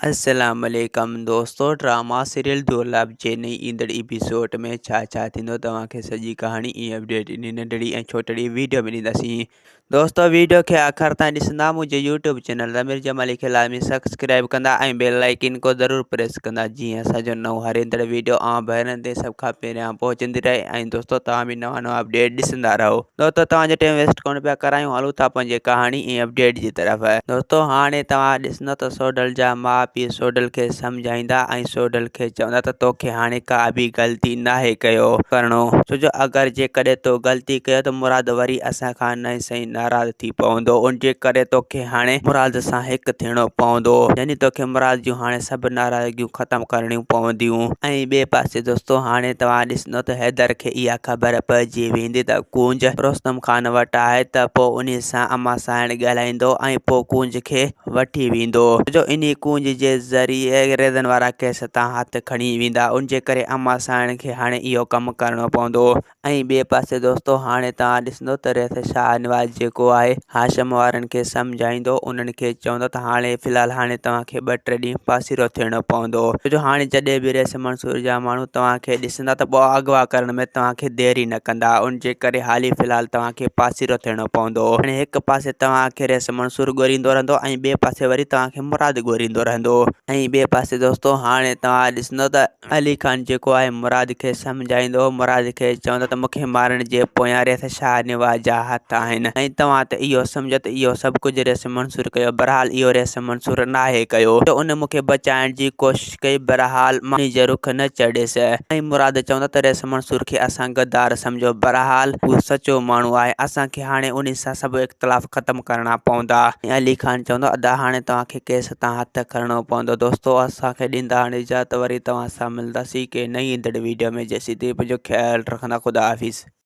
السلام عليڪم دوستو ڊراما سيريل دولاب جي نئين ايندڙ ايپيسوڊ ۾ ڇا ڇا ٿيندو توهان کي سڄي ڪهاڻي ۽ اپڊيٽ انهي ننڍڙي ۽ ڇوٽڙي ويڊيو ۾ ڏينداسين دوستو ويڊيو کي آخر تائين ڏسندا منهنجي يوٽيوب چينل ضمير جمالي کي لازمي سبسڪرائب ڪندا ۽ بيل آئيڪن کو ضرور پريس ڪندا جيئن اسان جو نئون هر ايندڙ ويڊيو اوهان ڀائرن تائين سڀ کان پهريان پهچندي رهي ۽ دوستو توهان به نوان نوان اپڊيٽ ڏسندا رهو دوستو توهان جو ٽيم ويسٽ ڪونه پيا ڪرايون هلون ٿا پنهنجي ڪهاڻي ۽ اپڊيٽ جي طرف. دوستو هاڻي توهان ڏسندو ته سوڍل جا ماء پيء سوڍل کي سمجهائيندا ۽ سوڍل کي چوندا ته توکي هاڻي ڪا به غلطي ناهي ڪيو ڪرڻو ڇو جو اگر جيڪڏهن تو غلطي ڪيو ته مراد وري اسان کان نئين سئين ناراض ٿي پوندو ان جي ڪري توکي هاڻي مراد سان هڪ ٿيڻو پوندو يعني توکي مراد جون هاڻي سڀ ناراضگيون ختم ڪرڻيون پونديون ۽ ٻئي پاسي دوستو هاڻي توهان ڏسندو ته حيدر کي اها خبر پئجي ويندي ته ڪونج رستم خان وٽ آهي ته پوء انهي سان امان سانئڻ ڳالهائيندو ۽ پوء ڪونج کي وٺي ويندو جو انهي ڪونج جي ذريعي ريزن وارا ڪيس تان هٿ کڻي ويندا ان جي ڪري امان سانئڻ کي هاڻي اهو ڪم ڪرڻو پوندو. ۽ ٻئي پاسي دوستو هاڻي توهان ڏسندو ته ريس شاهنواز جيڪو آهي هاشم وارن کي سمجهائيندو انهن کي چوندو ته هاڻي في الحال هاڻي توهان کي ٻه ٽي ڏينهن پاسيرو ٿيڻو پوندو ڇو جو هاڻي جڏهن به رئيس منصور جا ماڻهو توهان کي ڏسندا ته پوء اغوا ڪرڻ ۾ توهان کي دير ئي نه ڪندا ان جي ڪري حالي في الحال توهان کي پاسيرو ٿيڻو پوندو هاڻي هڪ پاسي توهان کي رئيس منصور ڳوريندو رهندو ۽ ٻئي پاسي وري توهان کي مراد ڳوريندو رهندو ۽ ٻئي پاسي دوستو هاڻي توهان ڏسندو ته علي خان جيڪو آهي مراد کي سمجهائيندو هو، مراد کي چوندو ته مونکي مارڻ جي پويان ريس شاهنواز جا هٿ آهن ۽ توهان ته اهو سمجهو ته اهو سڀ ڪجهه ريس منصور ڪيو بهرحال اهو ريس منصور ناهي ڪيو جو ان مونکي بچائڻ جي ڪوشش ڪئي بهرحال مان انهي جي رخ نه چڙهيس ۽ مراد چوندو ته ريس منصور کي اسان غدار سمجهو بهرحال هو سچو ماڻهو آهي اسان کي هاڻي انهي سان سڀ اختلاف ختم ڪرڻا پوندا ۽ علي خان چوندو ادا هاڻي توهان کي ڪيس تان هٿ کڻڻو پوندو دوستو اسان کي ڏيندا هاڻي اجازت وري توهان سان ملنداسين ڪنهن نئين ايندڙ ويڊيو ۾ جيسين تائين پنهنجو خيال رکندا خدا حافظ.